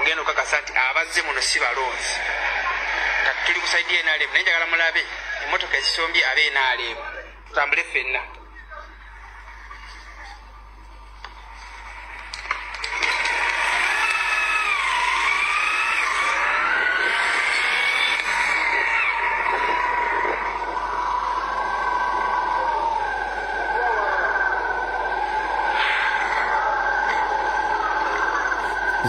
Mugenda okakasa nti abazze muno si balonzi. Kati tuli ku side ya NRM, naye njagala mulabe emmotoka ezisombye abe NRM. Tutambule ffenna.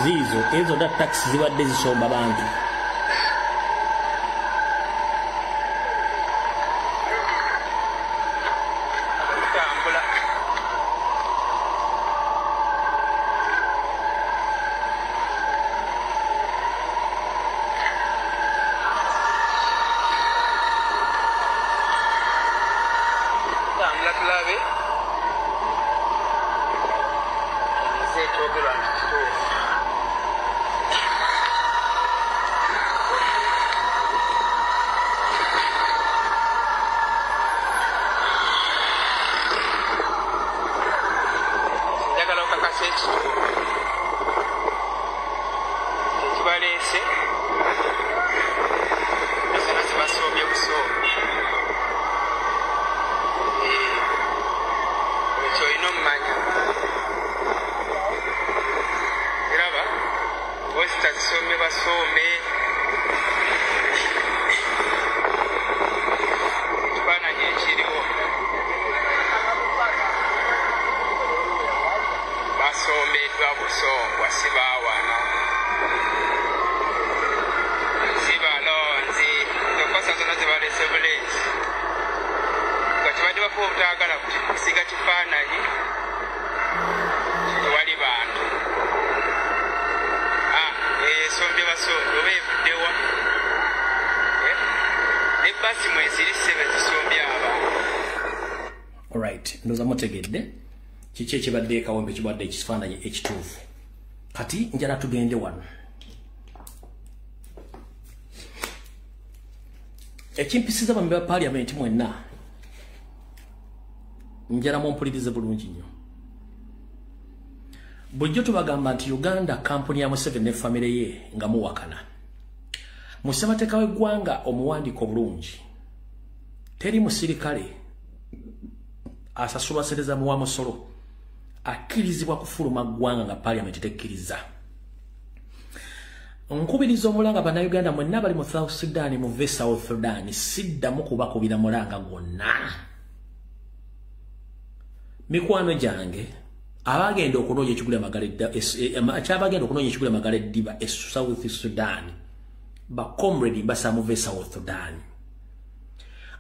Zizo ezo da taxi zibadde zisomba bantu. Tambula. Tambula tulabe. Nze kyogerwa nti kituufu. Ekibaleese esana zibasombye busombi. Ekyo olina omumanya. Eraba osita zisombye basombe. Ekifaananyi ekiriwo basombeddwa busombwa, si baawana, si balonzi. Enkosa zonna zibalese buleesi nga kibadde bafuba obutaagala kusiga kifaananyi tewali bantu. Esombye basombe oba evuddewa ne bbaasi mweziri ssebe zisombye abantu. Alright, ndowooza mutegedde kiki ekibadde e Kawempe kibadde ekifaananyi ekituufu. Kati njala tugende wano. Ekimpisiza bambi ba parliament mwenna, njala mumpulirize bulungi nnyo. Bulijjo tubagamba nti Uganda kampuni ya Museveni ne famire ye nga muwakana. Mu ssemateeka w'eggwanga omuwandiiko obulungi, teri musirikale asasulwa sente muwa musolo akkirizibwa kufuluma ggwanga nga parliament tekkiriza. Nkubiriza omulanga bannayuganda mwenna bali mu South Sudan, muve South Sudan, siddamu kubakubira mulanga gwonna. Mikwano gyange abagenda okunoonya ekigula amagala ekyabagenda okunoonya ekigula amagala eddiba e South Sudan, ba comrade mbasaba muve South Sudan.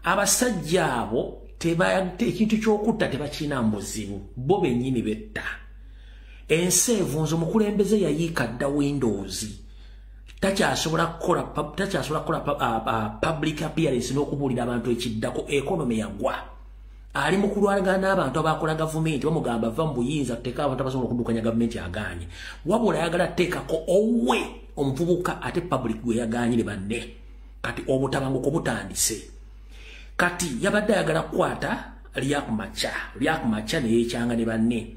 Abasajja abo ekintu ky'okutta tebakirina mbuzibu, bo bennyini betta. Ensi evunze, omukulembeze yayiika dda Windows, takyasobola kukola public appearance n'okubuulira abantu ekiddako. Economy yagwa, ali mu kulwanagana n'abantu abakola gavumenti, bamugamba va mu buyinza tuteeka abantu abasobola okuddukanya gavumenti, agaanye. Wabula ayagala tteekako owe omuvubuka ate public gwe yagaanye ne banne. Kati obutabanguko butandise. Kati yabadde ayagala kukwata Riek Machar ne yeekyanga ne banne.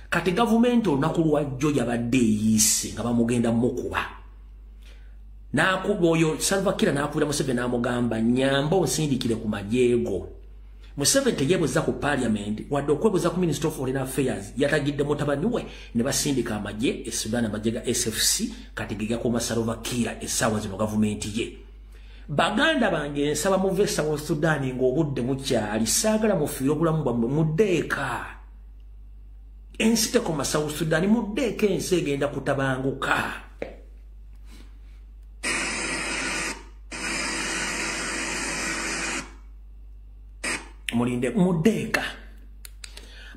Kati gavumenti olunaku lwajjo yabadde eyiise nga bamugenda mukuba. N'akuba oyo Salva Kiir n'akubira Museveni n'amugamba nyamba onsindikire ku majeego. Museveni teyeebuuza ku parliament wadde okwebuuza ku Minister of Foreign Affairs, yatagidde mutabani we ne basindika amagye e Sudan, amagye ga SFC kati ge gakuuma Salva Kiir essaawa zino gavumenti ye. Baganda bange nsaba muve South Sudan ng'obudde bukyali, saagala mufiire obulamu bwammwe, muddeeka. Ensi tekoma South Sudan, muddeeka, ensi egenda kutabanguka. Mulinde, muddeeka.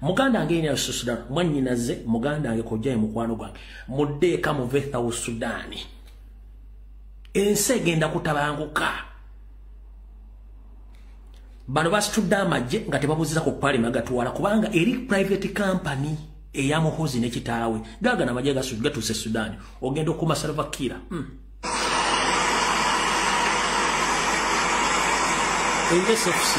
Muganda wange eri South Sudan, mwannyinaze muganda wange kojjaye mukwano gwange, muddeeka muve South Sudan. Ensi egenda kutabanguka. Bano basitudde amagye nga tebabuuziza ku parliament gatwala, kubanga eri private company eya Muhoozi ne kitaawe. Gaagano amagye gatuuse Sudan, ogenda okuuma Salva Kiir. SFC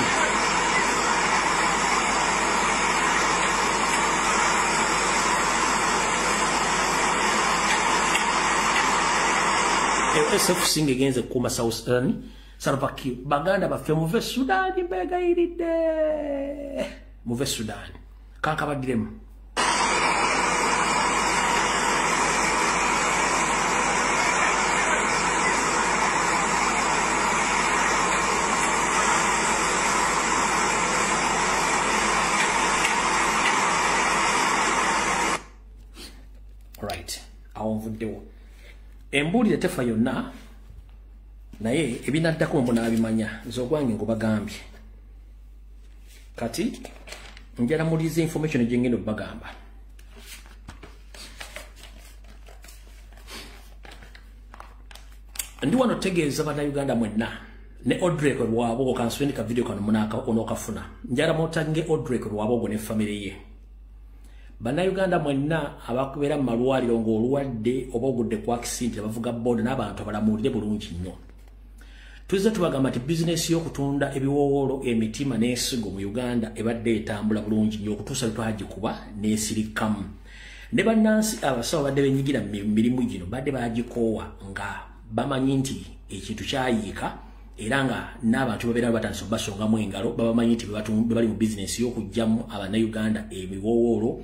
SFC ngegenze kuma South Sudan Salva Kiir. Baganda baffe muve Sudan, mbegayiridde muve Sudan. Kankabaddiremu. Right, awo nvuddewo. Embuulire tefa yonna, naye ebinaddako munaabimanya, nze ogwange ngubagambye. Kati njala mulize information gye ngenda okubagamba. Ndi wano tegeeza Bannayuganda mwenna ne Odrek Rwabogo, kansindika video kano munaaka onookafuna. Njala mutange Odrek Rwabogo ne famire ye. Bannayuganda mwenna abakubeera mu malwaliro ng'olwadde oba ogudde ku accident, abavuga boda n'abantu abalamuwulire bulungi nnyo. Tuzze tubagamba nti bizinesi y'okutunda ebiwoowolo, emitima n'ensigo mu Uganda ebadde etambula bulungi nnyo okutuusa lwe twagikuba n'esirikamu. Ne bannansi abasawo badde benyigira mu mirimu gino badde bagikoowa nga bamanyi nti ekintu kyayiika, era nga n'abantu babeera batandise okubasongamu engalo, babamanyi nti bali mu bizinesi y'okuggyamu Abannayuganda ebiwoowolo,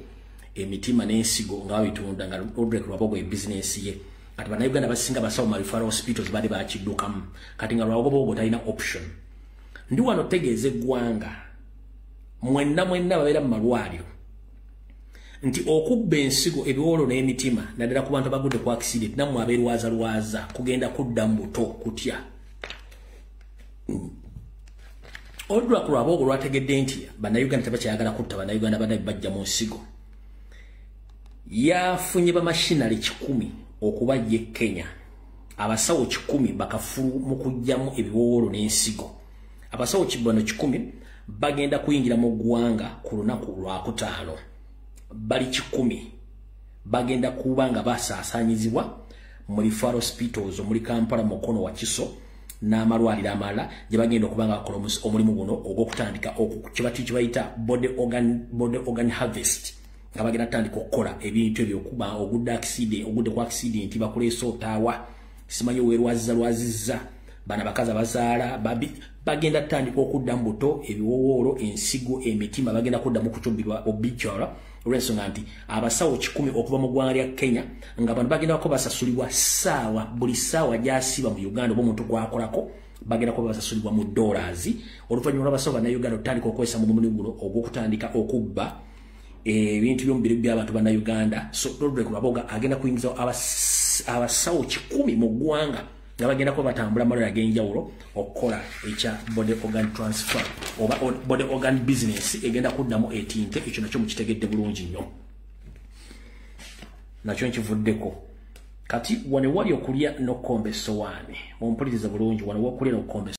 emitima n'ensigo nga babitunda, nga Odrek Rwabogo ebizinesi ye. Kati Bannayuganda basinga basawo mu referral hospitals badde bakiddukamu, kati nga Rwabogo talina option. Ndi wano tegeeza eggwanga mwenna mwenna babeera mu malwaliro nti okubba ensigo, ebiwoolo n'emitima, naddala ku bantu abagudde ku accident, nammwe abeerwazalwaza kugenda kudda mu buto kutya. Odrek Rwabogo lwategedde nti Bannayuganda tebakyayagala kutta Bannayuganda bannaabwe bajja mu nsigo, yafunye bamashinali 100 okubajja e Kenya, abasawo 100 bakafulu mu kuggyamu ebiwoowolo n'ensigo. Abasawo bano 100 bagenda kuyingira mu ggwanga ku lunaku Lwakutaano. Bali 100 bagenda kuba nga basaasaanyizibwa mu referral hospitals omuli Kampala, Mukono, Wakiso n'amalwaliro amalala gye bagenda okuba nga bakola omulimu guno ogw'okutandika kye bayita body organ harvest, nga bagenda kutandika okukola ebintu ebyo, okuba ogudde accident, ogudde ku accident bakuleese otaawa, simanyi weerwazza lwazizza, bano abakazi abazaala bagenda kutandika okudda mu buto, ebiwowoolo, ensigo, emitima bagenda kuddamu kucumbirwa obikyala, olw'ensonga nti abasawo 100 okuva mu ggwanga lya Kenya nga bano bagenda kuba basasulibwa ssaawa, buli ssaawa gy'asiiba mu Uganda oba omuntu gw'akolako bagenda kuba basasulibwa mu dollars. Oluvannyuma lw'abasawo Bannayuganda okutandika okukozesa mu mulimu guno ogw'okutandika okubba ebintu by'omubiri by'abantu Bannayuganda, so Odrek Rwabogo agenda kuyingiza abasawo 100 mu ggwanga nga bagenda kuba batambula amalwaliro ag'enjawulo okukola ekya body organ transfer oba body organ business egenda kuddamu etinte. Ekyo nakyo mukitegedde bulungi nnyo, nakyo nkivuddeko. Kati wano wali okulya n'okkomba essowaani, mumpulirize bulungi, wano wokulya n'okkomba